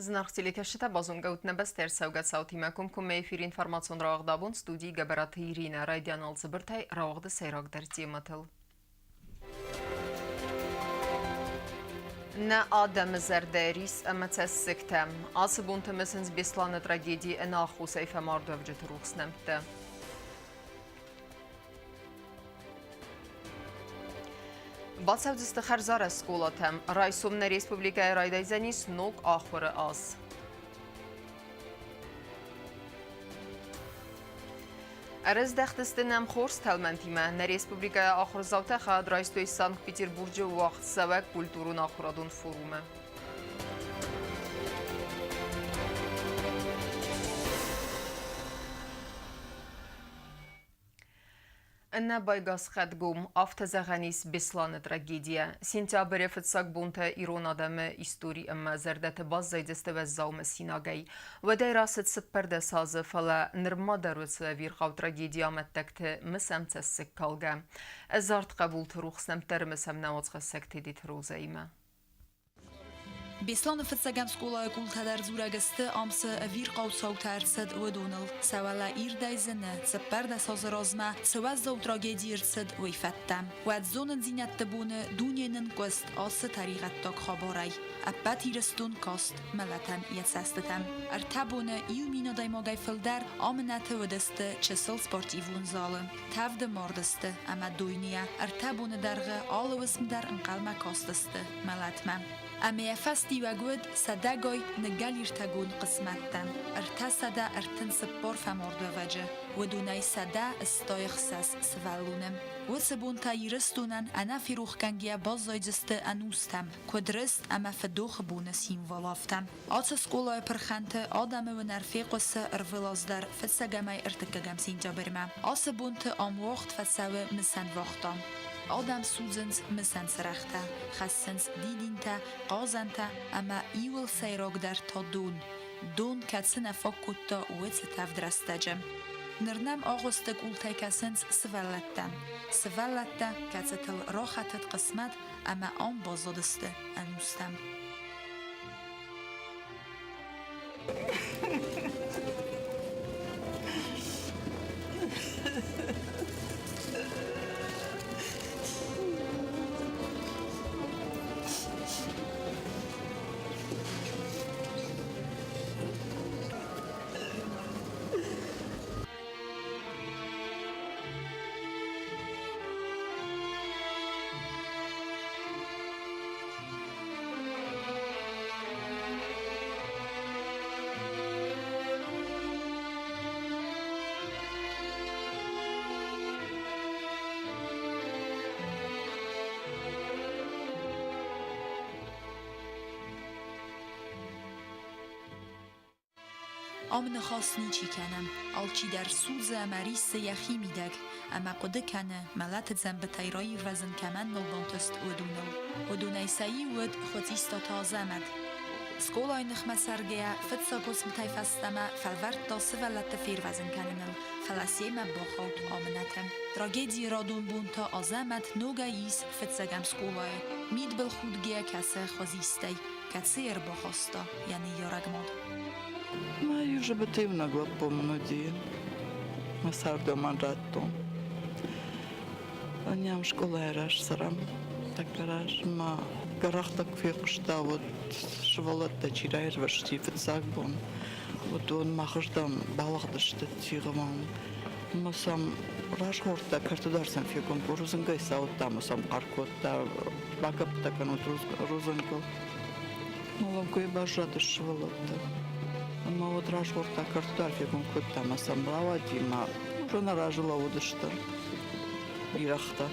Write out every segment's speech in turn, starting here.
Зынаргъ телекӕсджытӕ, базонгӕ ут нӕ бӕстӕ ӕрцӕугӕ цаутимӕ комкоммӕ эфиры информацион рауагъд абон студийы Гӕбӕраты Иринӕ. Райдиан алцыбыртӕй рауагъды сӕйрагдӕр темӕтыл. Нӕ адӕмы зӕрдӕ рис ӕмӕ цӕссыгтӕ. Ацы бонты мысынц Беслӕны трагедийы ӕнаххосӕй фӕмардуӕвджыты рухс нӕмттӕ. Бацӕудзысты хӕрзарӕзт скъолатӕм. Райсом нӕ республикӕйы райдайдзӕнис ног ахуыры аз. Ӕрӕздӕхтысты нӕм хорз тӕлмӕнтимӕ. Нӕ республикӕйы ахуырдзаутӕ хайад райстой Санкт-Петербурджы уагъдцӕуӕг культурон-ахуырадон форумы. Ӕнӕбайгас хъӕдгом, афтӕ зӕгъӕн ис Беслӕны трагедийӕ. Сентябры фыццаг бонтӕ ирон адӕмы истори ӕмӕ зӕрдӕты баззайдзысты уӕззау мысинагӕй. Уӕдӕй рацыд 14 азы, фӕлӕ нырма дӕр уыцы ӕвирхъау трагедийы амӕттӕгты мысӕм цӕссыгкалгӕ. Ӕдзард хъӕбулты рухс нӕмттӕ ӕрымысӕм нӕ уацхӕссӕг Тедеты Розӕимӕ. Беслӕны фыццӕгӕм скъолайы къултӕ дӕр дзурӕг сты, ам цы ӕвирхъау цаутӕ ӕрцыд, уыдоныл. Сӕ уӕлӕ ирдӕй зыны, 14 азы размӕ цы уӕззау трагеди ӕрцыд, уый фӕдтӕ. Уӕд зонындзинӕдты боны дуне нынкъуыст ацы тӕригъӕддаг хабарӕй. Ӕппӕт Ирыстон каст мӕлӕтӕн йӕ цӕстытӕм. Ӕртӕ боны 1000 адӕймагӕй фылдӕр амынӕты уыдысты чысыл спортивон залы. Тӕвды мардысты ӕмӕ дойныйӕ ӕртӕ боны дӕргъы алы уысм дӕр ӕнхъӕлмӕ кастысты мӕлӕтмӕ. Ӕмӕ йӕ фӕстиуӕг уыд сӕдӕгай ныггӕлиртӕгонд хъысмӕттӕ, 334 фӕмардуӕвӕджы, уыдонӕй 186 сывӕллоны. Уыцы бон та Ирыстонӕн ӕнӕферохгӕнгӕйӕ баззайдзысты ӕнустӕм, куыд рыст ӕмӕ фыдохы боны символ, афтӕ. Ацы скъолайы пырхӕнты адӕмы уынӕр фехъуысы ӕрвылаз дӕр фыццӕгӕмӕй ӕртыккӕгӕм сентябрьмӕ. Ацы бонты ам уагъд фӕцӕуы мысӕн вахта. Адӕм судзынц мысӕн цырӕгътӕ, хӕссынц дидинтӕ, хъазӕнтӕ ӕмӕ иуыл сӕйрагдӕр та дон. Дон, кӕцы нӕ фаг кодта уыцы тӕвд рӕстӕджы. Ныр нӕм агъуысты къултӕй кӕсынц сывӕллӕттӕ. Сывӕллӕттӕ, кӕцытыл рахӕтыд хъысмӕт ӕмӕ ам баззадысты ӕнустӕм. Ам ныхас ничи кӕны, алчидӕр судзы ӕмӕ риссы йӕхи мидӕг ӕмӕ хъуыды кӕны, мӕлӕты дзӕмбытӕй раирвӕзын кӕмӕн ныл бантыст, уыдоныл. Уыдонӕй сӕ иу уыд Хуыцъистаты Азӕмӕт. Скъолайы ныхмӕ цӕргӕйӕ, фыццаг уысмтӕй фӕстӕмӕ фӕлвӕрдта сывӕллӕтты фервӕзын кӕныныл, фӕлӕ семӕ бахауд амынӕты. Трагедийы радон бон та Азӕмӕт ногӕй ис фыццӕгӕм скъолайы, мидбылхудгӕ кӕсы хуызистӕй, кӕцы ӕрбахаста йӕ ныййарӕг мад. Мӕ иу зыбыты иунӕг лӕппу мын уыди. Мӕ цардӕмӕн радтон. Нӕм скъолайы раз цӕрӕм. Тӕккӕ раз ма гӕрӕхтӕ куы фехъуыста, уӕд сывӕллӕттӕ чи раирвӕзти фыццаг бон, уыдон махырдӕм балыгъдысты тигъмӕ. Ӕмӕ сӕм разгъордта, кӕрты дӕр сӕм фегом, рудзынгӕй сӕ ауыдта ӕмӕ сӕм хъӕр кодта, багӕпптӕ кӕнут рудзынгыл. Лӕппуйы баззадысты сывӕллӕттӕ. Ӕмӕ уӕд разгъордта, кӕрты дӕр фегом кодта ӕмӕ сӕм рауади ӕмӕ уже нӕ разы лӕууыдысты бирӕгътӕ.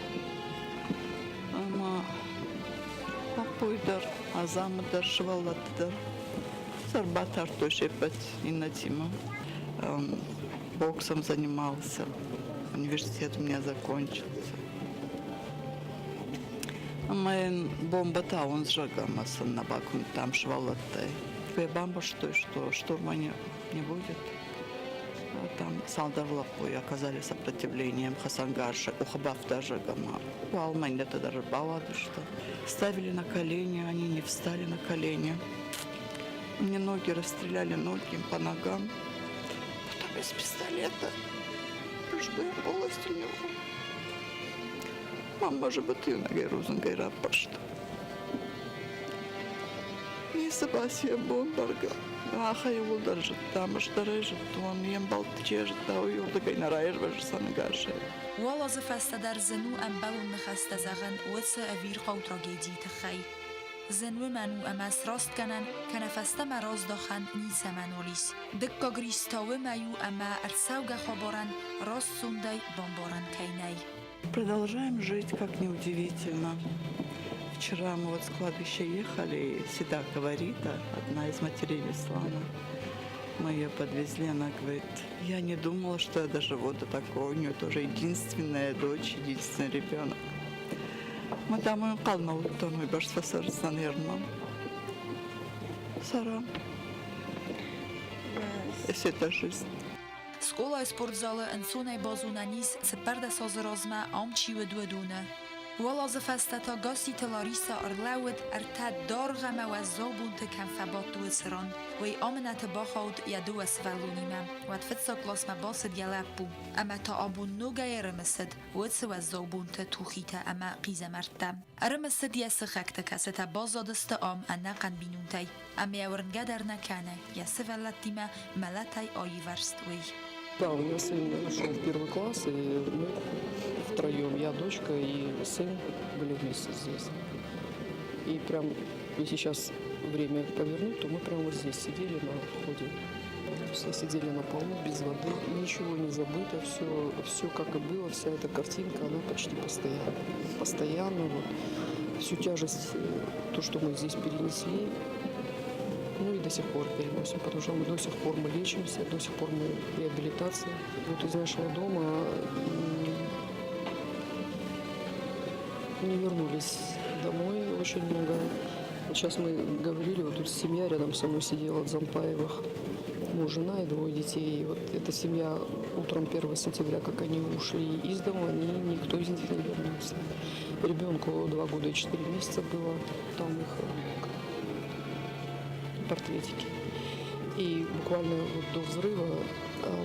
Ӕмӕ лӕппуйы дӕр, Азамы дӕр, сывӕллӕтты дӕр сӕ ӕрбатардтой се ппӕт иннӕтимӕ. Боксом занимался, университет у меня закончился. Ӕмӕ йын бомбӕтӕ ауындзӕг ӕмӕ сын нӕ бакуымдтам сывӕллӕттӕй. Куы йӕ бамбӕрстой, что штурма не, не будет, там цалдӕр лӕппуйы оказали сопротивлением хӕцӕнгарзы къухы бафтӕзӕг ӕмӕ уалмӕ иннӕтӕ дӕр ӕрбауадысты. Ставили на колени, они не встали на колени. Мне ноги расстреляли, ноги по ногам. Потом из пистолета. Что я полностью него. Мама же бы ты на рудзынгӕй раппӕрста. Ницы баци йӕ бон бӕргӕ. Махӕй иууылдӕр зыдтам, ӕз дӕр ӕй зыдтон, йе мбӕлтты чи зыдта, уый уырдыгӕй нӕ раирвӕздзӕн ӕгасӕй. Уал азы фӕстӕ дӕр зын у ӕмбӕлон ныхӕстӕ зӕгъӕн уыцы ӕвирхъау трагедийы тыххӕй. Зын уымӕн у ӕмӕ срастгӕнӕн кӕнӕ фӕстӕмӕ раздахӕн ницӕмӕн уал ис. Дыккаг рис та уымӕй у ӕмӕ ӕрцӕугӕ хабарӕн раст зондӕй бамбарӕн кӕй нӕй. Продолжаем жить, как неудивительно. Вчера мы вот с кладбища ехали, и Седакова Рита, одна из матерей Беслана, мы ее подвезли, она говорит, я не думала, что я доживу до такого. У нее тоже единственная дочь, единственный ребенок. Мы там ӕнхъӕлмӕ уыдтон, уый бӕрц фӕцӕрдзӕн Ирмӕ. Цӕрӕм. Если это жизнь. Скъолайы спортзалы ӕнцонӕй базонӕн ис, 14 азы размӕ ам чи уыд, уыдоны. Уал азы фӕстӕ та Гасситы Ларисӕ ӕрлӕууыд, ӕртӕ даргъ ӕмӕ уӕззау бонты кӕм фӕбадт, уыцы ран. Уый амынӕты бахауд йӕ дыууӕ сывӕллонимӕ. Уӕд фыццаг къласмӕ бацыд йӕ лӕппу. Ӕмӕ та абон ногӕй ӕрымысыд уыцы уӕззау бонты тухитӕ ӕмӕ хъизӕмӕрттӕ. Ӕрымысыд йӕ сыхӕгты, кӕцытӕ баззадысты ам ӕнӕхъӕн бинонтӕй. Ӕмӕ йӕ уырнгӕ дӕр нӕ кӕны, йӕ сывӕллӕттимӕ мӕлӕтӕй аивӕрзт, уый. Да, у меня сын шел в первый класс, и мы втроем, я, дочка и сын, были вместе здесь. И прям, если сейчас время повернуть, то мы прямо вот здесь сидели на входе. Все сидели на полу, без воды, ничего не забыто, все, все как и было, вся эта картинка, она почти постоянно. Постоянно вот всю тяжесть, то, что мы здесь перенесли, ну и до сих пор переносим, потому что мы до сих пор мы лечимся, до сих пор мы в реабилитации. Вот из нашего дома не вернулись домой очень много. Вот сейчас мы говорили, вот тут семья рядом со мной сидела от Зампаевых, муж, жена и двое детей. И вот эта семья утром 1 сентября, как они ушли из дома, они, никто из них не вернулся. Ребенку 2 года и 4 месяца было, там их портретики. И буквально вот до взрыва,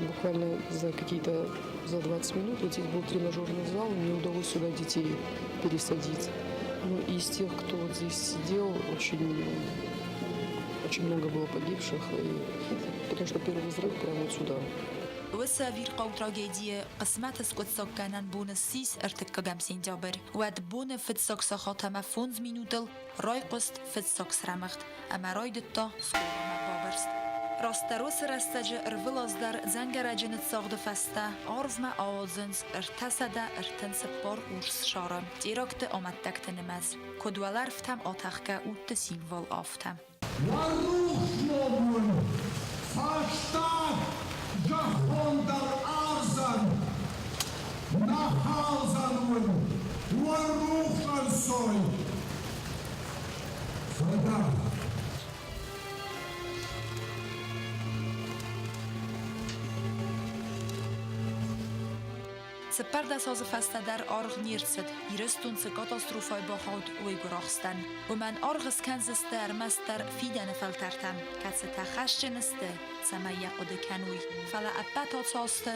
буквально за какие-то за 20 минут, вот здесь был тренажерный зал, мне удалось сюда детей пересадить. Ну, и из тех, кто вот здесь сидел, очень, очень много было погибших, и, потому что первый взрыв прямо вот сюда. Уыцы ӕвирхъау трагедийы хъысмӕт скъуыддзаггӕнӕн бон ссис ӕртыккӕгӕм сентябрь. Уӕд боны фыццаг сахат ӕмӕ фондз минутыл райхъуыст фыццаг срӕмыгъд ӕмӕ райдыдта скъоламӕ бабырст. Растдӕр уыцы рӕстӕджы ӕрвылаз дӕр дзӕнгӕрӕджы ныццагъды фӕстӕ арвмӕ ауадзынц 334 урс сӕры, теракты амӕттӕгты нымӕц, куыд уӕлӕрвтӕм атӕхгӕ удты символ, афтӕ. Уӕ рухс ном уын фӕстаг зӕххон дӕр ардзӕн, нӕ халдзӕн уын уӕ рухс ӕнцой. Фӕлӕ 14 азы фӕстӕ дӕр аргъ не рцыд, Ирыстон цы катастрофӕйы бахауд, уый гуырахстӕн. Уымӕн аргъ скӕндзысты ӕрмӕстдӕр фидӕны фӕлтӕртӕ, кӕцытӕ хӕсджын сты, цӕмӕй йӕ хъуыды кӕной. Фӕлӕ ӕппӕт ацы азты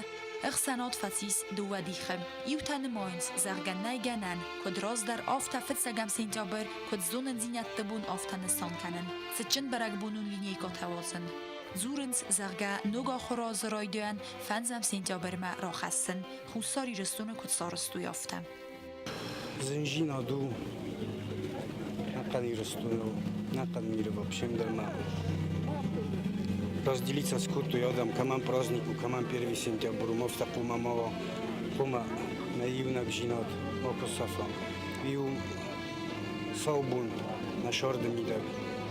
ӕхсӕнад фӕцис дыууӕ дихы. Иутӕ нымайынц, зӕгъгӕ, нӕй гӕнӕн, куыд раздӕр, афтӕ фыццӕгӕм сентябрь, куыд зонындзинӕдты бон, афтӕ нысан кӕнын. Цытджын бӕрӕгбонон линейкӕтӕ уадзын. Дзурынц, зӕгъгӕ, ног ахуыры азы райдиан фӕндзӕм сентябрьмӕ рахӕссын, Хуссар Ирыстоны куыд сарӕзтой, афтӕ. Зынзинад у ӕнӕхъӕн Ирыстоныл, ӕнӕхъӕн миры вообще дӕр ма. Разделиться скодтой адӕм, кӕмӕн праздник у, кӕмӕн первый сентябрь у, афтӕ хъуамӕ ма уа, хъуамӕ нӕ иунӕгдзинад макуы сафӕм. Иу сау бон нӕ сӕрды мидӕг,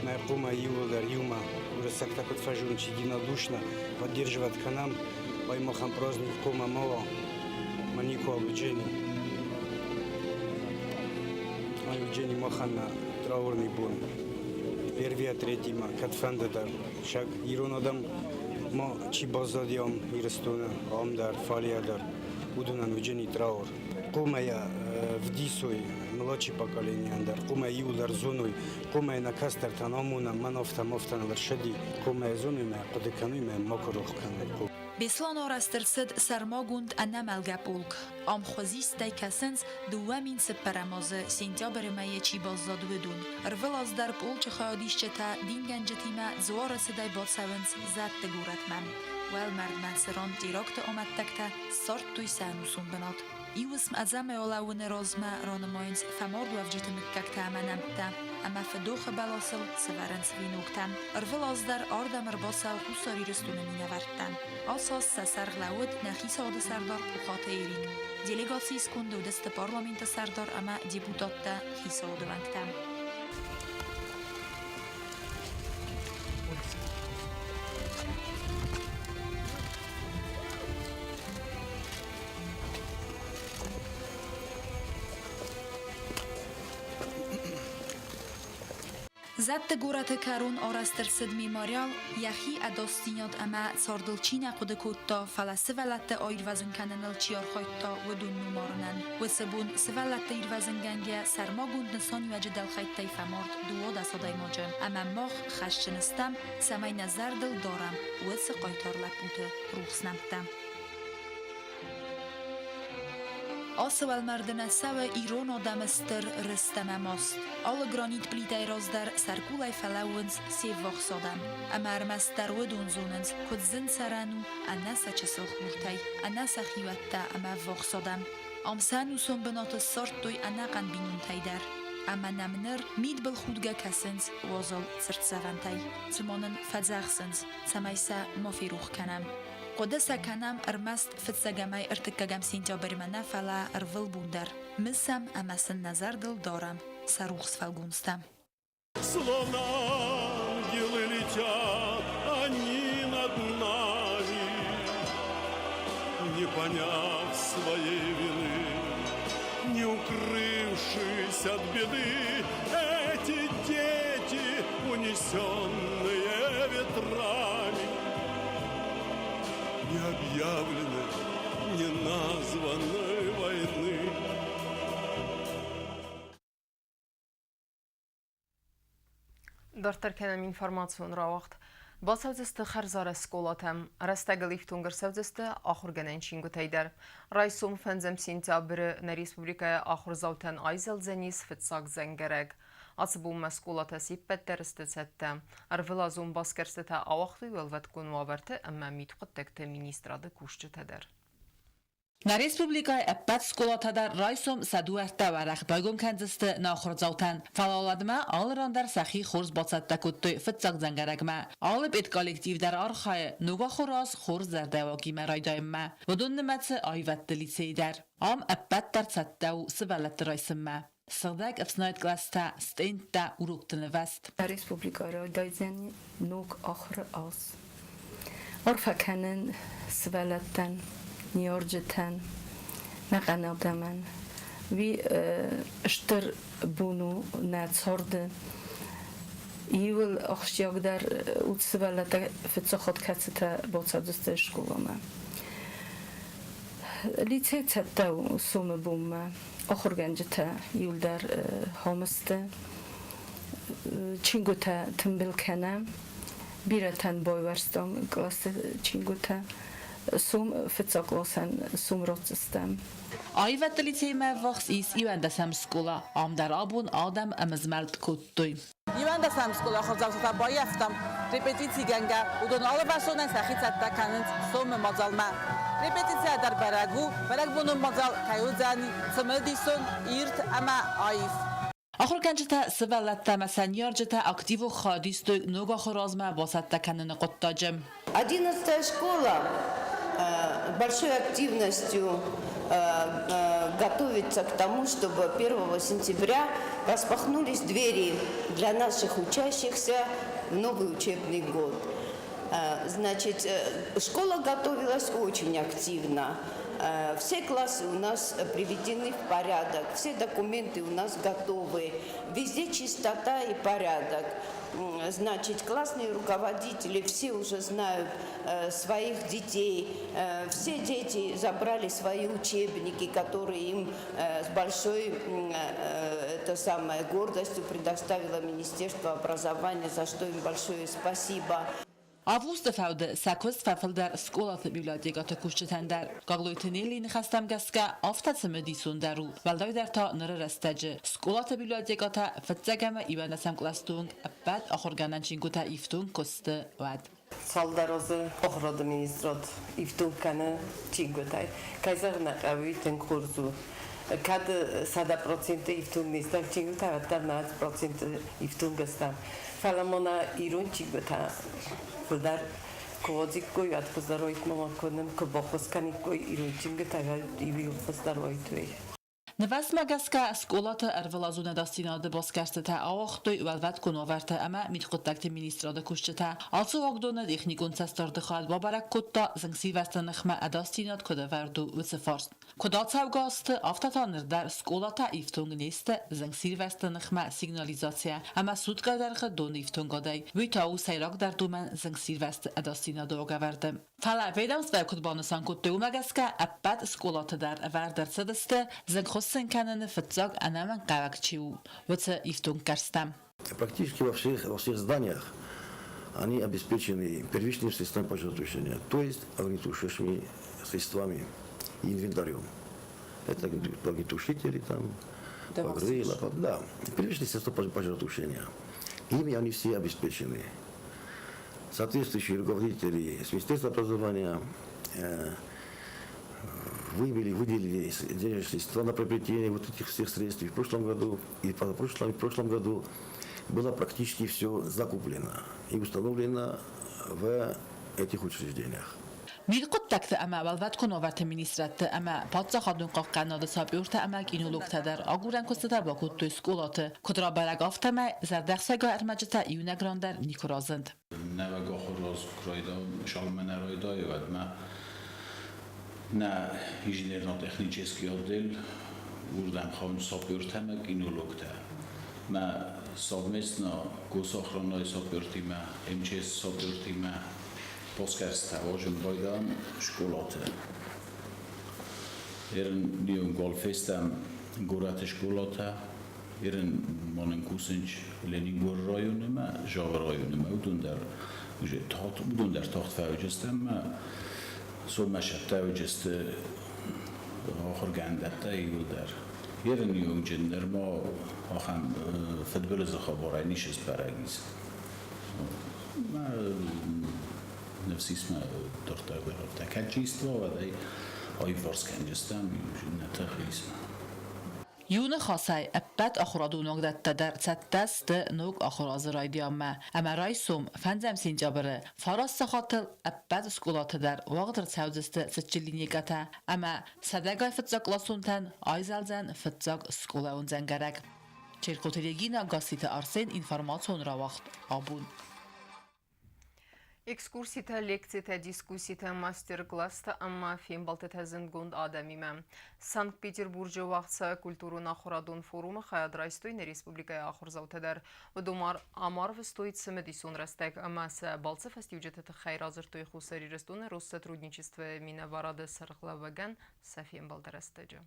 нӕ хъуамӕ иууылдӕр иумӕ уырыссӕгтӕ куыд фӕзонынц единодушно поддерживать кӕнӕм, ай махӕн праздник хъуамӕ ма уа, ма никуал уыджени. Ай уыджени махӕн нӕ траурный бон. Первия третьимӕ кӕдфӕнды дӕр. Сӕг ирон адӕм ма чи баззади ам Ирыстоны, ам дӕр, фалейӕ дӕр, уыдонӕн уыджени траур. Хъуамӕ йӕ вдисуй младший поколение дӕр, хъумӕ иуылдӕр зоной, хъумӕ нӕ кӕстӕртӕн амонӕм, мӕн афтӕ мафтӕн ӕрсӕди, хъумӕ зоной мӕ хъуыды кӕной мӕ макуы рох кӕной. Беслӕны арӕзт ӕрцыд сӕрмагонд ӕнӕмӕлгӕ полк. Ам хуызисттӕй кӕсынц, 2004 азы сентябры мӕйы чи баззад, уыдон. Ӕрвылаз дӕр полчы хайадисджытӕ дингӕнджытимӕ дзуары цыдӕй бацӕуынц зӕдты горӕтмӕ. Уӕлмӕрдмӕ цыран теракты амӕттӕгтӕ ссардтой сӕ ӕнусон бынат. Иу уысм ӕдзӕмӕй алӕууыны размӕ ранымайынц фӕмардуӕвджыты мыггӕгтӕ ӕмӕ нӕмттӕ, ӕмӕ фыдохы бӕласыл сӕвӕрынц веноктӕ. Ӕрвылаз дӕр ардӕм ӕрбацӕуы Хуссар Ирыстоны минӕвӕрттӕ. Ацы аз сӕ сӕргъ лӕууыд нӕ хицауады сӕрдар Пухаты Эрик. Делегацийы сконды уыдысты парламенты сӕрдар ӕмӕ депутаттӕ, хицауады уӕнгтӕ. Зӕдты горӕты кӕрон арӕзт ӕрцыд мемориал, йӕхи ӕдасдзинад ӕмӕ цардыл чи нӕ хъуыды кодта, фӕлӕ сывӕллӕтты аирвӕзын кӕныныл чи архайдта, уыдон номарынӕн. Уыцы бон сывӕллӕтты ирвӕзынгӕнгӕ сӕрмагонд нысаниуӕджы дӕлхӕйттӕй фӕмард 12 адӕймаджы. Ӕмӕ мах хӕсджын стӕм, цӕмӕй нӕ зӕрдыл дарӕм уыцы хъайтар лӕппуты рухс нӕмттӕ. Ацы уӕлмӕрды нӕ цӕуы ирон адӕмы стыр рыст ӕмӕ маст. Алы гранит плитӕй раздӕр сӕркъулӕй фӕлӕууынц се ввахс адӕм. Ӕмӕ ӕрмӕстдӕр уыдон зонынц, куыд зын цӕрӕн у ӕнӕ сӕ чысыл хуртӕй, ӕнӕ сӕ хиуӕттӕ ӕмӕ ӕввахс адӕм. Ам сӕ ӕнусон бынаты ссардтой ӕнӕхъӕн бинонтӕй дӕр. Ӕмӕ нӕм ныр мидбылхудгӕ кӕсынц уазал цыртдзӕвӕнтӕй. Цыма нын фӕдзӕхсынц, цӕмӕй сӕ ма ферох кӕнӕм. Хъуыды сӕ кӕнӕм ӕрмӕст фыццӕгӕмӕй ӕртыккӕгӕм сентябрьмӕ нӕ, фӕлӕ ӕрвылбон дӕр. Мысӕм ӕмӕ сын нӕ зӕрдыл дарӕм сӕ рухс фӕлгонцтӕ. Словно ангелы летят они над нами, Не поняв своей вины, не укрывшись от беды, Эти дети, унесенные ветрами, Необъявленной, неназванной войны. Дарддӕр кӕнӕм информацион рауагъд. Бацӕудзысты хӕрзарӕзт скъолатӕм. Рӕстӕгыл ифтонг ӕрцӕудзысты ахуыргӕнӕн чингуытӕй дӕр. Райсом фӕндзӕм сентябры нӕ республикӕйы ахуырдзаутӕн айзӕлдзӕнис фыццаг дзӕнгӕрӕг. Ацы бонмӕ скъолатӕ се ппӕт дӕр сты цӕттӕ. Ӕрвылазон басгӕрстытӕ ауагътой уӕлвӕткон уавӕрты ӕмӕ мидхъуыддӕгты министрады кусджытӕ дӕр. Нӕ республикӕйы ӕппӕт скъолатӕ дӕр райсом сӕ дуӕрттӕ уӕрӕх байгом кӕндзысты нӕ ахуырдзаутӕн. Фӕлӕ уӕдмӕ алы ран дӕр сӕхи хорз бацӕттӕ кодтой фыццаг дзӕнгӕрӕгмӕ. Алы педколлектив дӕр архайы ног ахуыры аз хорз зӕрдӕуагимӕ райдайынмӕ. Уыдон нымӕцы аивӕдты лицей дӕр. Ам ӕппӕт дӕр цӕттӕ у сывӕллӕтты райсынмӕ. Сыгъдӕг ӕфснайд кълӕстӕ, стендтӕ, урокты нывӕзт. Республикӕ райдайдзӕни ног ахуыры аз. Арфӕ кӕнын сывӕллӕттӕн, ныййарджытӕн, нӕхъӕн адӕмӕн. Уый стыр бон у нӕ царды. Иууыл ахсджиагдӕр у сывӕллӕттӕ фыццаг хатт кӕцытӕ бацӕудзысты скъоламӕ. Лицей цӕттӕ у сомы бонмӕ. Ахуыргӕнджытӕ иуылдӕр хомысты чингуытӕ тымбыл кӕнӕм. Бирӕтӕн байуӕрстам къласы чингуытӕ. Сом фыццаг къласӕн сом ратдзыстӕм. Аивӕдты лицеймӕ ӕввахс ис иуӕндӕсӕм скъола. Ам дӕр абон адӕм ӕмызмӕлд кодтой. Иуӕндӕсӕм скъола ахуырдзаутӕ та баййӕфтам репетицигӕнгӕ. Уыдон алыварсонӕй сӕхи цӕттӕ кӕнынц сомы мадзалмӕ. Репетицийӕ дӕр бӕрӕг у, бӕрӕгбонон мадзал кӕй уыдзӕн цымыдисон, ирд ӕмӕ аив. Ахуыргӕнджытӕ, сывӕллӕттӕ ӕмӕ сӕ ныййарджытӕ активон хайад истой ног ахуыры размӕ бацӕттӕ кӕныны хъуыддаджы. Одиннадцатая школа большой активностью готовится к тому, чтобы 1 сентября распахнулись двери для наших учащихся в новый учебный год. Значит, школа готовилась очень активно. Все классы у нас приведены в порядок, все документы у нас готовы, везде чистота и порядок. Значит, классные руководители все уже знают своих детей, все дети забрали свои учебники, которые им с большой это самое, гордостью предоставило Министерство образования, за что им большое спасибо. Августы фӕуды сӕ куыст фӕфылдӕр скъолаты библиотекӕты кусджытӕн дӕр. Гаглойты Неллийы ныхӕстӕм гӕсгӕ, афтӕ цымыдисондӕр у, уӕлдайдӕр та ныры рӕстӕджы. Скъолаты библиотекӕтӕ фыццаг ӕмӕ иуӕндӕсӕм кълӕсты онг ӕппӕт ахуыргӕнӕн чингуытӕ ифтонг куы сты, уӕд. Цалдӕр азы ахуырады министрад ифтонг кӕны чингуытӕй. Кӕй зӕгъын ӕй хъӕуы, тынг хорз у. Кӕд 100% ифтонг не стӕм чингуытӕ, уӕддӕр 90% ифтонг стӕм. Фӕлӕ ма нӕ ирон чингуытӕ фылдӕр куы уадзиккой, уӕд хуыздӕр уаид, ма куы нын куы баххуыс кӕниккой ирон чингуытӕ, уӕд иу хуыздӕр уаид уый. Нывӕцмӕ гӕсгӕ скъолаты ӕрвылазон ӕдасдзинады басгӕрстытӕ ауагътой уӕлвӕткон уавӕртӕ ӕмӕ мидхъуыддӕгты министрады кусджытӕ. Ацы уагдоны техникон цӕстдарды хайад бабӕрӕг кодта зынгсирвӕзты ныхмӕ ӕдасдзинад куыд ӕвӕрд у, уыцы фарст. Куыд ацӕугӕ азты, афтӕ та ныр дӕр скъолатӕ ифтонг не сты зынгсирвӕзты ныхмӕ сигнализацийӕ ӕмӕ суткӕ дӕргъы доны ифтонгадӕй. Уый та у сӕйрагдӕр домӕн зынгсирвӕзты ӕдасдзинады уагӕвӕрды. Фӕлӕ ведомствӕ куыд банысан кодтой, уымӕ гӕсгӕ ӕппӕт скъолаты дӕр ӕвӕрд ӕрцыдысты, зынгхуыссын кӕныны фыццаг ӕнӕмӕнгхъӕуӕг чи у, уыцы ифтонггӕрзтӕ. Практически во всех зданиях они обеспечены первичными средствами пожаротушения, то есть огнетушащими средствами и инвентарем. Это огнетушители там, багры, лопаты, да, первичные средства пожаротушения. Ими они все обеспечены. Соответствующие руководители с Министерства образования вывели, выделили денежные средства на приобретение вот этих всех средств. И в прошлом году, и позапрошлом, и в прошлом году было практически все закуплено и установлено в этих учреждениях. Мидхъуыддӕгты ӕмӕ уӕлвӕткон уавӕрты министрадты ӕмӕ паддзахадон хъахъхъӕнынады сапертӕ ӕмӕ кинологтӕ дӕр агурӕн куыстытӕ бакодтой скъолаты. Куыд рабӕрӕг, афтӕмӕй зӕрдӕхсайгӕ ӕрмӕджытӕ иунӕг ран дӕр никуы разынд. Нӕуӕг ахуыраз куы райда, цалынмӕ нӕ райдайы, уӕдмӕ нӕ инженерно-технический отдел уырдӕм хауынц сапертӕ ӕмӕ кинологтӕ. Мӕ совместно госохранной сапертимӕ, МЧС сапертимӕ басгӕрстытӕ уадзын байдайӕм скъолаты. Ерын нион гал фестӕм горӕты скъолатӕ, ерын ма нын кусынч Ленингоры районимӕ, Жавы районимӕ, уыдон дӕр уже тагъд, уыдон дӕр тагъд фӕуыдзысты ӕмӕ соммӕ сӕттӕ уыдзысты ахуыргӕндӕттӕ иууылдӕр. Ерын иуӕгджын нырма ахӕм фыдбылызы хабарӕй ницы сбӕрӕг ис. Мӕ ныфс ис мӕ дарддӕр дӕр афтӕ кӕд чисто, уӕд ӕй аиуварс кӕнджыстӕм, нӕ тыхы ис. Иу ныхасӕй, ӕппӕт ахуырадон уагдӕттӕ дӕр цӕттӕ сты ног ахуыразы райдианмӕ ӕмӕ райсом, фӕндзӕм сентябры, 9 сахатыл ӕппӕт скъолаты дӕр уагъд ӕрцӕудзысты цытджын линейкӕтӕ ӕмӕ сӕдӕгай фыццагкъласонтӕн айзӕлдзӕн фыццаг скъолайон дзӕнгӕрӕг. Черкоты Регина, Гасситы Арсен, информацион рауагъд «Абон». Экскурситӕ, лекцитӕ, дискусситӕ, мастер-класстӕ ӕмӕ фембӕлдтытӕ зындгонд адӕмимӕ. Санкт-Петербурджы уагъд цӕуӕг культурон-ахуырадон форумы хайад райстой нӕ республикӕйы ахуырдзаутӕ дӕр. Уыдон ӕмарвыстой цымыдисон рӕстӕг ӕмӕ сӕ балцы фӕстиуджыты тыххӕй радзырдтой Хуссар Ирыстоны Россотрудничествойы минӕварады сӕргълӕууӕгӕн сӕ фембӕлды рӕстӕджы.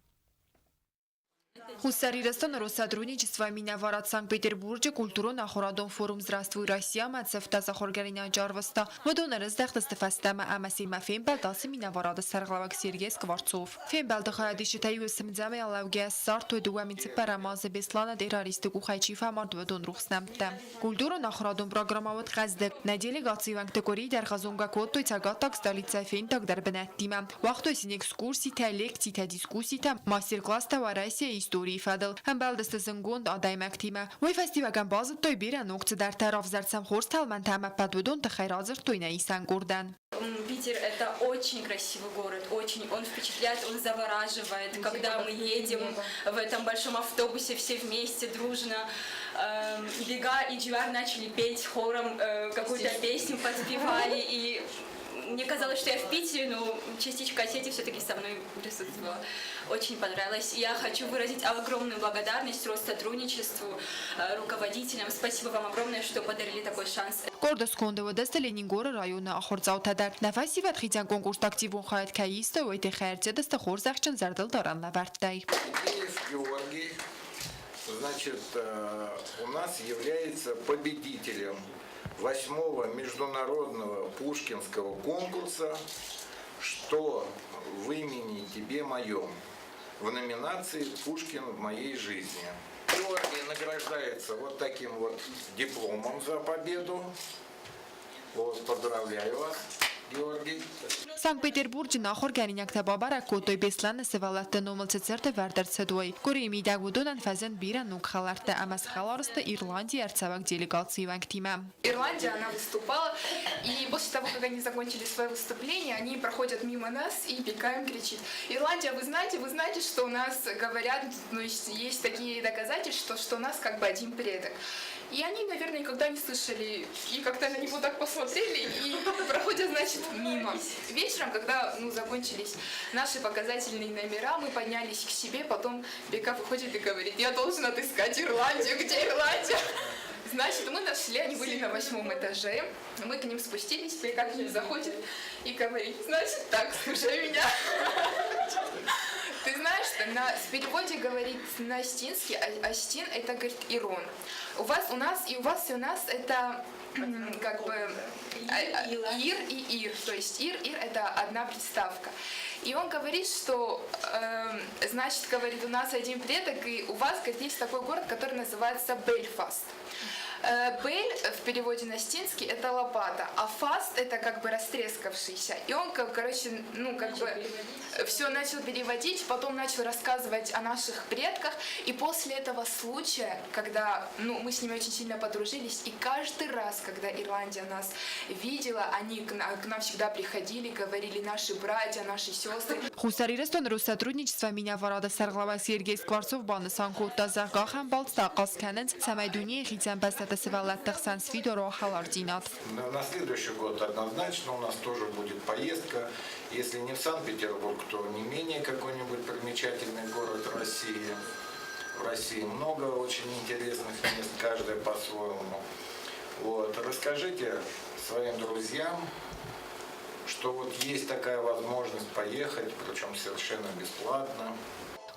Хуссар Ирыстоны Россотрудничество минӕварад Санкт-Петербурджы культурон-ахуырадон форум «Здравствуй, Россия»-мӕ цӕфтӕ ахуыргӕнинаджы арвыста. Уыдон ӕрыздӕхтысты фӕстӕмӕ ӕмӕ семӕ фембӕлд ацы минӕварады сӕргълӕууӕг Сергей Скворцов. Фембӕлды хайадисджытӕ иу цымдзӕмӕй алӕугӕ ссардтой 2004 азы Бесланы террористты къухӕй чи фӕмард, уыдон рухс нӕмттӕ. Культурон-ахуырадон программӕ уыд хъӕздыг. Нӕ делегацийы уӕнгты къуыри дӕргъы зонгӕ кодтой цӕгаттаг столицӕ фендагдӕр бынӕттимӕ. Уагътой сын экскурситӕ, лекцитӕ, дискусситӕ, мастер-класстӕ Уӕрӕсейы историйы фӕдыл. Ӕмбӕлдысты зынгонд адӕймӕгтимӕ. Уый фӕстиуӕгӕн базыдтой бирӕ ног цыдӕртӕ, равзӕрд сӕм хорз тӕлмӕнтӕ ӕмӕ ӕппӕт уыдон тыххӕй радзырдтой нӕ исӕн къордӕн. Питер – это очень красивый город, очень. Он впечатляет, он завораживает. Когда мы едем в этом большом автобусе все вместе, дружно, Бега и Дживар начали петь хором какую-то песню, подпевали, и мне казалось, что я в Питере, но частичка Осетии все-таки со мной присутствовала. Очень понравилось. Я хочу выразить огромную благодарность Россотрудничеству, руководителям. Спасибо вам огромное, что подарили такой шанс. Къорды сконды уыдысты Ленингоры районы ахуырдзаутӕ дӕр. Нӕ фӕсивӕд хицӕн конкурсты активон хайад кӕй истой, уый тыххӕй ӕрцыдысты хорзӕхджын зӕрдылдарӕн лӕвӕрттӕй. Георгий, значит, у нас является победителем 8-го международного пушкинского конкурса «Что в имени тебе моем» в номинации «Пушкин в моей жизни». Георгий награждается вот таким вот дипломом за победу. Вот, поздравляю вас, Георгий. Санкт-Петербурджы ахуыргӕнинӕгтӕ бабӕрӕг кодтой Беслӕны сывӕллӕтты номыл цы цырт ӕвӕрд ӕрцыд, уый. Къуырийы мидӕг уыдонӕн фӕзынд бирӕ ног хӕлӕрттӕ ӕмӕ схӕлар сты Ирландийы ӕрцӕуӕг делегацийы уӕнгтимӕ. Ирландия, она выступала, и после того, как они закончили свое выступление, они проходят мимо нас, и Бека им кричит: «Ирландия, вы знаете, что у нас говорят, ну, есть такие доказательства, что у нас как бы один предок». И они, наверное, никогда не слышали, и как-то на него так посмотрели, и проходят, значит, мимо. Вечером, когда, ну, закончились наши показательные номера, мы поднялись к себе, потом Бека выходит и говорит: «Я должен отыскать Ирландию, где Ирландия?» Значит, мы нашли, они были на 8-м этаже, мы к ним спустились, Бека к ним заходит и говорит: «Значит так, слушай меня. Ты знаешь, что в переводе говорит на астинский, а астин это, говорит, ирон. У вас, у нас, и у вас, и у нас это как бы ир и ир, то есть ир, ир это одна приставка. И он говорит, что, значит, говорит, у нас один предок, и у вас, говорит, есть такой город, который называется Бельфаст. Бель в переводе на астинский это лопата, а фаст это как бы растрескавшийся. И он, короче, ну как бы все начал переводить, потом начал рассказывать о наших предках. И после этого случая, когда, ну, мы с ними очень сильно подружились, и каждый раз, когда Ирландия нас видела, они к нам всегда приходили, говорили: наши братья, наши сестры. Хуссар Ирыстоны Россотрудничество минӕварады сӕргълӕууӕг Сергей Скворцов банысан кодта, зӕгъгӕ, ахӕм балцтӕ ахъаз кӕнынц, цӕмӕй дунейы хицӕн бӕстӕты сывӕллӕтты хсӕн сфидар уа хӕлардзинад. На следующий год однозначно у нас тоже будет поездка. Если не в Санкт-Петербург, то не менее какой-нибудь примечательный город России. В России много очень интересных мест, каждое по-своему. Вот. Расскажите своим друзьям, что вот есть такая возможность поехать, причем совершенно бесплатно.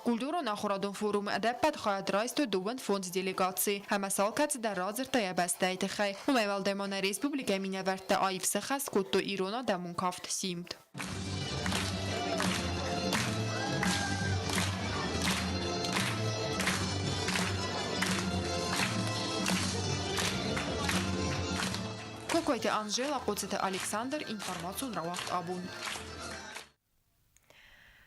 Культурон ахурадон форумы ӕдӕппӕт хайад райстой 25 делегацийы ӕмӕ сӕ алкӕцы дӕр радзырдта йӕ бӕстӕйы тыххӕй. Уымӕй уӕлдай ма нӕ республикӕйы минӕвӕрттӕ аив сӕххӕст кодтой ирон адӕмон кафт «Симд». Кокойты Анжела, Хъоцыты Александр, информацион рауагъд «Абон».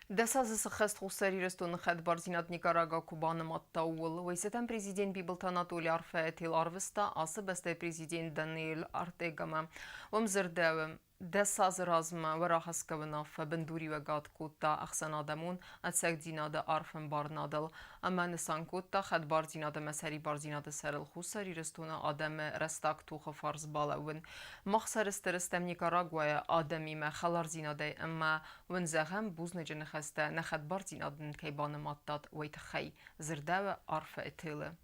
10 азы сыххӕст Хуссар Ирыстоны хӕдбардзинад Никарагуа куы банымадта, ууыл. Уый цытӕн президент Бибылты Анатоли арфӕйы тел арвыста ацы бӕстӕйы президент Даниэль Ортегамӕ. Уым дзырдӕуы: 10 азы размӕ уӕрӕхӕсгӕ уынаффӕ бындуриуӕгад кодта ӕхсӕнадӕмон ӕцӕгдзинады арф ӕмбарынадыл ӕмӕ нысан кодта хӕдбардзинад ӕмӕ сӕрибардзинады сӕрыл Хуссар Ирыстоны адӕмы рӕстаг тохы фарс балӕууын. Мах сӕрыстыр стӕм Никарагуайы адӕмимӕ хӕлардзинадӕй ӕмӕ уын зӕгъӕм бузныджы ныхӕстӕ, нӕ хӕдбардзинад нын кӕй банымадтат, уый тыххӕй, дзырдӕуы арфӕйы телы.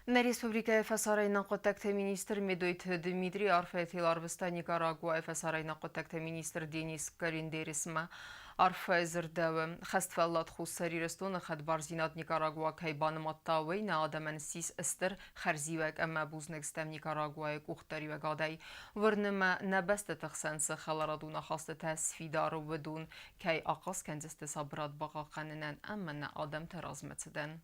Нӕ республикӕйы фӕсарӕйнаг хъуыддӕгты министр Медойты Дмитрий арфӕйы тел арвыста Никарагуайы фӕсарӕйнаг хъуыддӕгты министр Денис Кариндерисмӕ. Арфӕйы дзырдӕуы: хӕстфӕллад Хуссар Ирыстоны хӕдбардзинад Никарагуа кӕй банымадта, уый нӕ адӕмӕн ссис стыр хӕрзиуӕг ӕмӕ бузныг стӕм Никарагуайы къухдариуӕгадӕй. Уырны мӕ, нӕ бӕстӕты хсӕн цы хӕларадон ахастытӕ сфидар, уыдон кӕй ахъаз кӕндзысты сабырад бахъахъхъӕнынӕн ӕмӕ нӕ адӕмты размӕцыдӕн.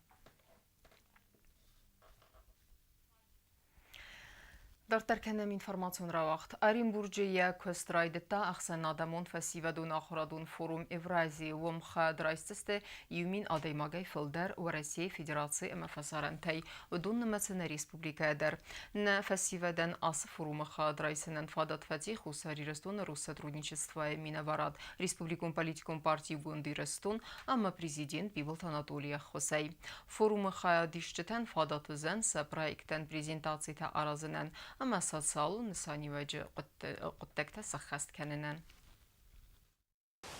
Дарддӕр кӕнӕм информацион рауагъд. Оренбурджы йӕ куыст райдыдта ӕхсӕнадӕмон фӕсивӕдон ахуырадон форум Евразийы. Уым хӕд райсдзысты 1000 адӕймагӕй фылдӕр Уӕрӕсейы Федераци ӕмӕ фӕсарӕнтӕй. Уыдон нымӕцы нӕ республикӕйӕ дӕр. Нӕ фӕсивӕдӕн ацы форумы хӕд райсынӕн фадат фӕци Хуссар Ирыстоны Россотрудничествойы минӕварад, республикон политикон парти Иугонд Ирыстон ӕмӕ президент Бибылты Анатолийы ӕххуысӕй. Форумы хайадисджытӕн фадат уыдзӕн сӕ проекттӕн презентацитӕ аразынӕн ӕмӕ социалон нысаниуӕджы хъуыддӕгтӕ сӕххӕст кӕнынӕн.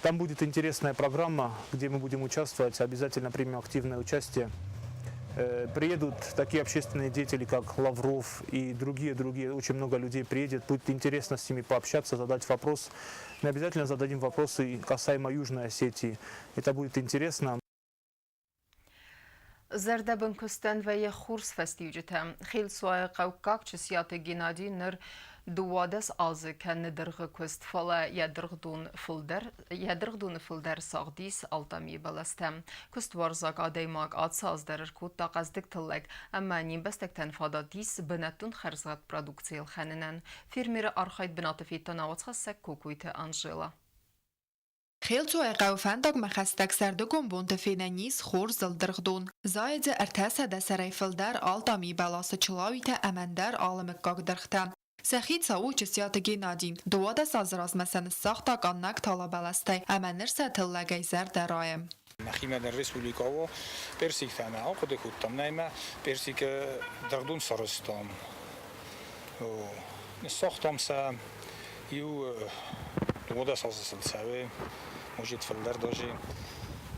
Там будет интересная программа, где мы будем участвовать, обязательно примем активное участие. Приедут такие общественные деятели, как Лавров и другие-другие, очень много людей приедет. Будет интересно с ними пообщаться, задать вопрос. Мы обязательно зададим вопросы касаемо Южной Осетии. Это будет интересно. Зӕрдӕбын куыстӕн вӕййы хорз фӕстиуджытӕ. Хелцуайы хъӕуккаг Чысиаты Геннадий ныр 12 азы кӕны дыргъы куыст, фӕлӕ йӕ дыргъдон фылдӕр, йӕ дыргъдоны фылдӕр сагъд ис алтъамийы бӕлӕстӕ. Куыстуарзаг адӕймаг ацы аз дӕр ӕркодта хъӕздыг тыллӕг ӕмӕ не мбӕстӕгтӕн фадат ис бынӕттон хӕрзгъӕд продукци ӕлхӕнынӕн. Фермеры архайд бынаты федта нӕ уацхӕссӕг Кокойты Анжела. Хелцуайы хъӕуы фӕндагмӕ хӕстӕг сӕрдыгон бонты фенӕн ис хорз дыргъдон. Зайы дзы 300 сӕрӕй фылдӕр алтъамийы бӕласы чылауитӕ ӕмӕ ӕндӕр алы мыггаг дыргътӕ. Сӕ хицау у Чысиаты Геннади. 12 азы размӕ сӕ ныссагъта къаннӕг талабӕлӕстӕй ӕмӕ ныр сӕ тыллӕгӕй зӕрдӕ райы. Нӕхимӕ дӕр республикӕ у персиктӕ нӕ ахъуыды кодтам, нӕ персикы дыргъдон сарӕзтам. Ныссагътам сӕ иу 12 азы сыл цӕуы, может фылдӕр даже.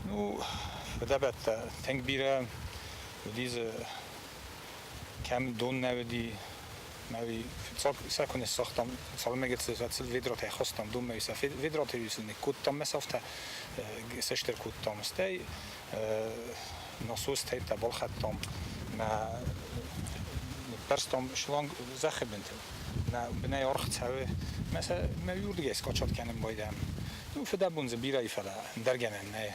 Ну, фыдӕбӕттӕ тынг бирӕ уыди дзы, кӕм дон нӕ уыди, мӕ фыццаг сӕ куы ныссагътам, цалынмӕ гыццыл сӕ ведратӕй хастам донмӕ, сӕ ведратӕй сыл ныккодтам мӕ сӕфтӕ, сыстыр кодтам, стӕй насостӕй та балхӕдтам мӕ ныппӕрстам шланг зӕххы бынтыл. Мӕ бынӕй аргъ цӕуы, мӕ сӕ мӕ уырдыгӕй скачат кӕнын байдайӕм. Ну, фыдӕбон дзы бирӕ и, фӕлӕ ӕндӕр гӕнӕн нӕй.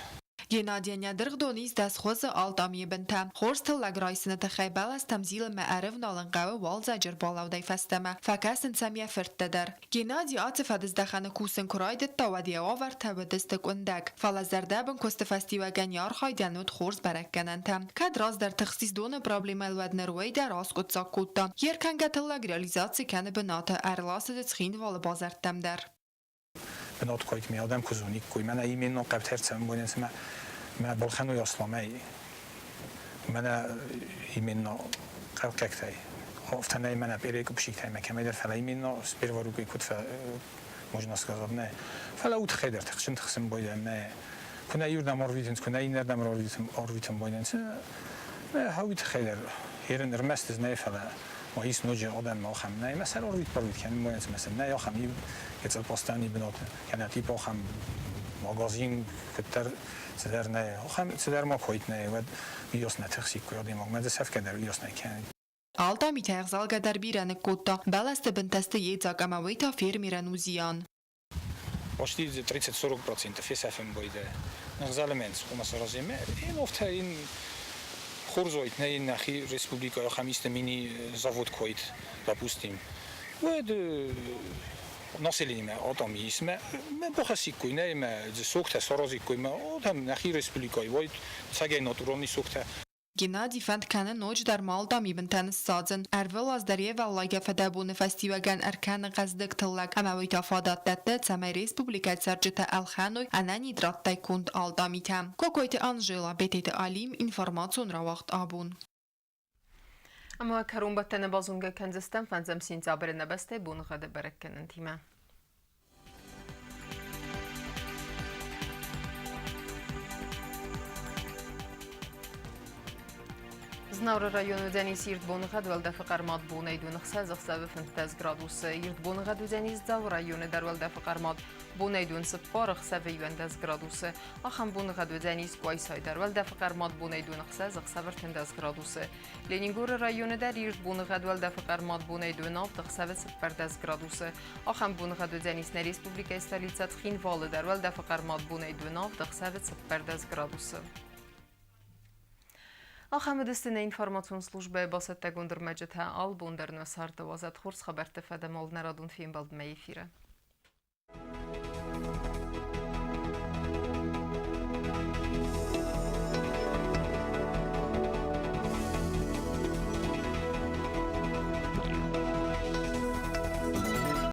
Геннадийӕн йӕ дыргъдон ис дӕсхуызы алтъамийы бынтӕ. Хорз тыллӕг райсыны тыххӕй бӕлӕстӕм зилынмӕ ӕрӕвналын хъӕуы уалдзӕджы ӕрбалӕудӕй фӕстӕмӕ. Фӕкӕсынц ӕм йӕ фырттӕ дӕр. Геннадий ацы фӕдыздӕхӕны кусын куы райдыдта, уӕд йӕ уавӕртӕ уыдысты къуындӕг. Фӕлӕ зӕрдӕбын куысты фӕстиуӕгӕн йӕ архайдӕн уыд хорз бӕрӕггӕнӕнтӕ. Кӕд раздӕр тыхстис доны проблемӕйыл, уӕд ныр уый дӕр аскъуыддзаг кодта. Йе ркӕнгӕ тыллӕг реализаци кӕны бынаты, ӕрласыд Цхинвалы базӕрттӕм дӕр. Бынат койт ми адӕм куы зониккой, мӕнӕ именно хъӕбтӕр цӕмӕн бойнӕн цымӕ мӕ балхӕной асламӕй, мӕнӕ именно хъӕуккӕгтӕй. Афтӕ нӕй мӕнӕ перекупщиктӕй мӕ кӕмӕйдӕр, фӕлӕ именно с первой руки куыд можно сказать, нӕ. Фӕлӕ у тыххӕй дӕр тыхсын тыхсын бойдӕн нӕ. Куы нӕ иуырдӕм ӕрвитынц, куы нӕ иннӕрдӕм ӕрвитын бойдӕн, нӕ хауи тыххӕй дӕр ерын ӕрмӕст ӕз нӕ, фӕлӕ ма ис ноджы адӕм ахӕм нӕй, мӕ сӕр ӕрвит-барвит кӕнын бойдӕн, мӕ сӕр нӕй ахӕм иу гецелпостани бынаты, кӕнӕ типа ахӕм магазин куыддӕр цыдӕр нӕй, ахӕм цыдӕр ма койт нӕй, уӕд уыйас нӕ тыхсиккой адӕймаг, мӕ дзы сӕфгӕ дӕр уыйас нӕ кӕнид. Алтъамитӕ ӕгъзалгӕ дӕр бирӕ ныккодта, бӕлӕсты бынтӕ сты йедзаг ӕмӕ уый та фермерӕн у зиан. Почти 30-40% фесӕфӕн бойдӕ. Нагъзалымӕн хъуамӕ саразӕм. Ин офтӕ ин хорз уайт, нӕ ин нӕхи республикӕйы ахӕм исты мини-завод куы уайт, допустим. Уӕд населениемӕ адӕм исмӕ мӕ бахӕссиккой, нӕ мӕ соктӕ саразиккой, мӕ адӕм нӕхи республикӕйы уайт цӕгӕй натуралный соктӕ. Геннадий фӕнд кӕны ноджыдӕр ма бынтӕ ныссадзын. Ӕрвылаз дӕр йе вӕллайгӕ фыдӕбоны фӕстиуӕгӕн ӕркӕны хъӕздыг тыллӕг ӕмӕ уый та фадат дӕтты, цӕмӕй республикӕйы цӕрджытӕ ӕлхӕной ӕнӕнитраттӕй конд алтъамитӕ. Кокойты Анжела, Бететы Алим, информацион рауагъд абон. Ӕмӕ кӕронбӕттӕны базонгӕ кӕндзыстӕм фӕндзӕм сентябры нӕ бӕстӕйы боныгъӕды бӕрӕггӕнӕнтимӕ. Знауыры районы уыдзӕнис ирд боныгъӕд, уӕлдӕфы хъӕрмад бонӕй доны хсӕз, ӕхсӕвы 15 градусы. Ирд боныгъӕд уыдзӕнис Дзауы районы дӕр уӕлдӕфы хъӕрмад бонӕй дон 4, ӕхсӕвы 11 градусы. Ахӕм боныгъӕд уыдзӕнис Къуайсайы дӕр уӕлдӕфы хъӕрмад бонӕй дон хсӕз, ӕхсӕвы 13 градусы. Ленингоры районы дӕр ирд боныгъӕд уӕлдӕфы хъӕрмад бонӕй дон авд, ӕхсӕвы 14 градусы. Ахӕм боныгъӕд уыдзӕнис нӕ республикӕйы столицӕ Цхинвалы дӕр уӕлдӕфы хъӕрмад бонӕй дон авд, ӕхсӕвы 14 градусы. Ахӕм уыдысты нӕ информацион службӕйы бацӕттӕгонд ӕрмӕджытӕ. Алы бон дӕр нӕ царды уадзӕд хорз хабӕртты фӕдӕмол нӕ радон фембӕлдмӕ эфиры.